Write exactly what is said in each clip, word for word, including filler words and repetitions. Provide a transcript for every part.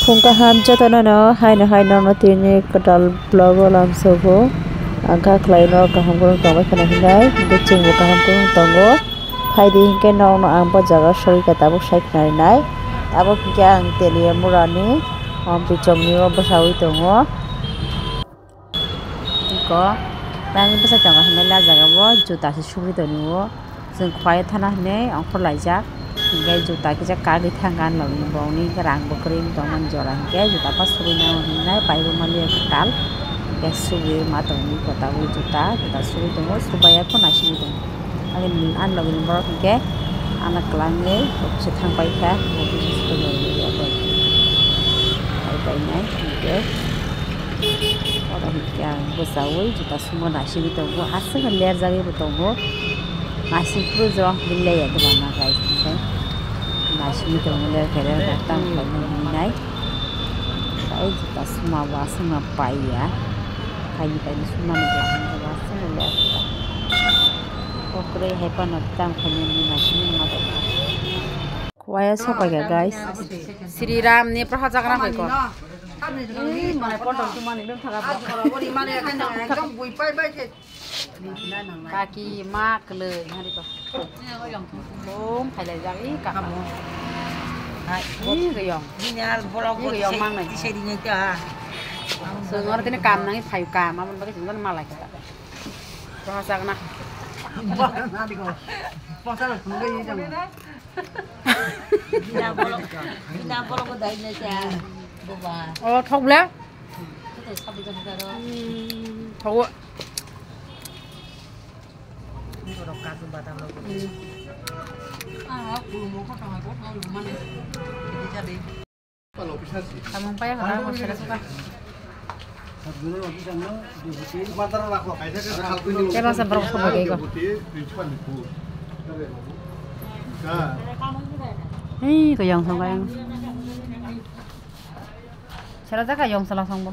Phung kaham jotono no haino haino no tini kwtal vlog o lamsogo. Ang kha khlai no kaham kwrwng tongbai khwna hinai, hwnkhe chwngbo kaham kwrwng tongo. Phaidi hwnkhe nokno ang bo jaga sori kha tabuk sai khwna rinai. Abo hwnkhe ang Teliamura ni, um, Bichomni o bwsaui tongo. Iko, tang bwsai tongo hinui la jaga o juta se sugui tongo. Chwng khwlai thana hinui ongkhor laijak. Hinkhe juta kisa kagui thangkha ani logi ni bo hwnwi hinkhe rang bo kwrwi wng tongmani jora hinkhe juta pa sugui nango hinui pai rw mani kwtal. Hinkhe sugui ma tongo iko tabuk juta, juta sugui tongo, subaiya khe naisingwi tongo. Ani, ani logi ni borok hinkhe ano kwlangwi office o thang paikha, office o sukha pai painai hinkhe oro hinkhe ang bwchaui juta suma naisingwi tongo, aswk lerjagwi bo tongo, naising phuru jora hwnwi leya dogan o guys, hinkhe naisingwi tongo ler khe ler khe tamo khlainai hinwi nai, tei juta suma bo aswkno paiya, kaini kaini sumani bo aswkno ler khe. Kwrwi hai phano tamo khainai hwnwi naisingwi ma tongkha. Khwaya sopaikha, guys. Sri Ram ni praha jagra hai ko. Kaki ma kwlwi hari ko. Bom phailai jak i kaka. Hai. Ih, gayong. Ih, gayong mang nai. Sengor tini kam nang i phayu kam, aboni bagwi sengor malai kata. Praha jagra. Bina bolok, bina bolok ko dai na cha, boba. Oh, thok bla? Koto sabi jani daro. Hmm, thok. Ni borok kaju badam rok. Hmm. Ah, aku mau kau tengah kau mau mana? Ini jadi. Samung paya kata, mau sera suka. Kebasa borok sobai kha. Hei, kayang song kayang. Sera jakha yong sala song bo.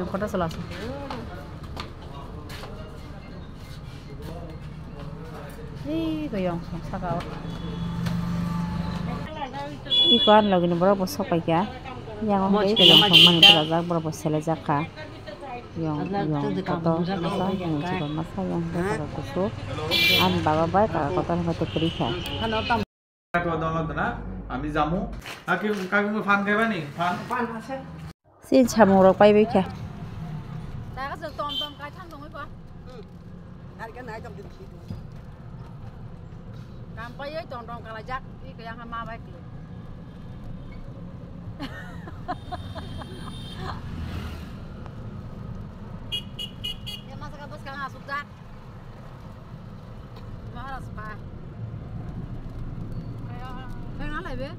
Yong kotor sala song. Ih, kayong song saka o. Iko ani logi ni borok bo sok pai kha. Yang o hwnkhe kayong song mani bwlajak, borok bo selejak kha. Yong, yong kotor masa, yong chikon masa, yong kotor kusu. Ani baba bai kaka kotor hwnkhe kwrwi kha. Download na, ami jamu. Kaki, kaki mo fan kaiba ni? Fan? Fan ase. Sin samung rok pai bai kha. Daga se tom tom kai thang tong oi pa. Hmm. Hari kan nai tom tom si. Kam pai oi tom tom kala jak, i kaya ha ma bai kle. Ya masa ka bos ka asuk jak. Maharaj pa. Kaya, kaya ngalai be?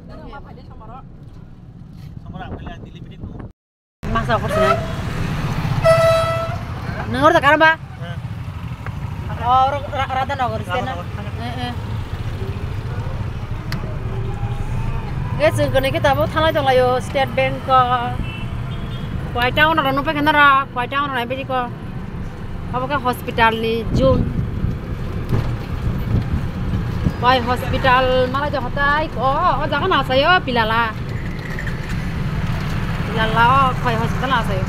Kaya ma pai de samaro. Samaro ang pele dili meeting ko. Masa ko sini. Nengor tak karamba? Oh, Ra-, Ra-, Radhanagar sini. Eh, eh. Ge, chwng kwnwi khe tabuk thanglai tonglaio State Bank o. Kwai town oro nukphai khe nara, kwai town oro naiphai kho. Obo khe hospital ni jun. Bai hospital malai tong hatai. O, o jaga no asaio Pilala. Pilala o khoi hospital asaio.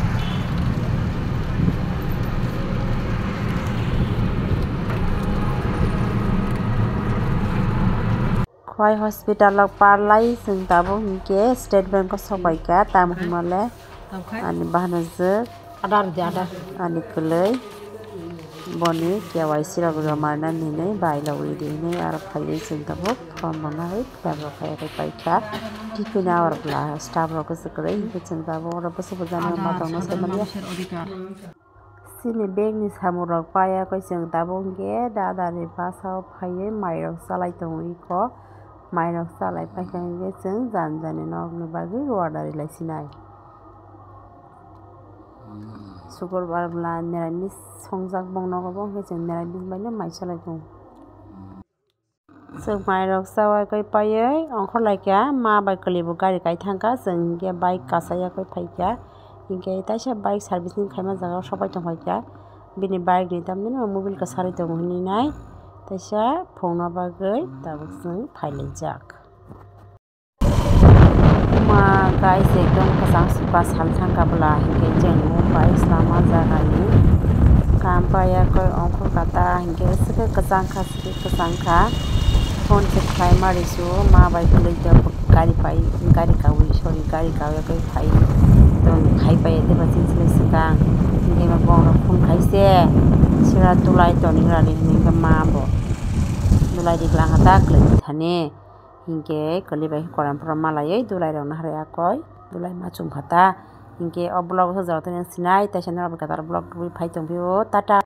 Khwai hospital o parlai chwng tabuk hinkhe State Bank o sobaikha, tamo hwnmale ani bahanajwk, ani kwlwi boni K Y C rok joma rwna hinwi bai logwi di hinwi aro phaiwi chwng tabuk form rwna hai phiyarok khai rwpaikha. Tikhuino aborok la staff rok kwchwk kwrwi hinkhe chwng tabuk oro bwswk bwjaknai ma tongna saimanliya. Chini bag ni samung rok paiya khe chwng tabuk hinkhe dada ni bwsao phaiwi mai rok chalai tongo iko. Mai rok chalai paikha hinkhe chwng jani jani nok ni bagwi order rilai sinai. Sukurbar bwla niramis songjak bong nogo bo hinkhe chwng niramis bai no mai chalai tongo. Chwng mairok chawai khe paiwi ongkhor laikha, ma bai kwlwibo gari kai thangkha, chwng hinkhe bike kasaya khe phaikha, hinkhe taisa bike servicing khaima jaga o sobai tongphaikha, Bini bike ni tamni mobile kwsarwi tongo hinwi nai, teisa phone na bagwi tabuk chwng phailaijak. Ma guys, ekdom kwchang sukha sal thangkha bwla, hinkhe chwng o bike lama jagani kam paiya koi ongkhor kata, hinkhe swkhe kwchang kha, swkhe kwchang kha. Phone se khlai ma risu, ma bai kwlwi tongo, gari pai, gari kaui, sorry, gari kaui khe phai tong, phai paiya tei ba chini swkang, hinkhe ma bong rok phone khai se, sira tulai toni rani hinwi ma bo tulai ri bwla kha ta kwlwi thani. Hinkhe kwlwi bai koran phoro malaiwi dulai rokno harwi akoi dulai ma chum kha ta. Hinkhe o vlog o jaga tini sinai, teisa norok bai kwtal vlog tubui phai tongphio, tata.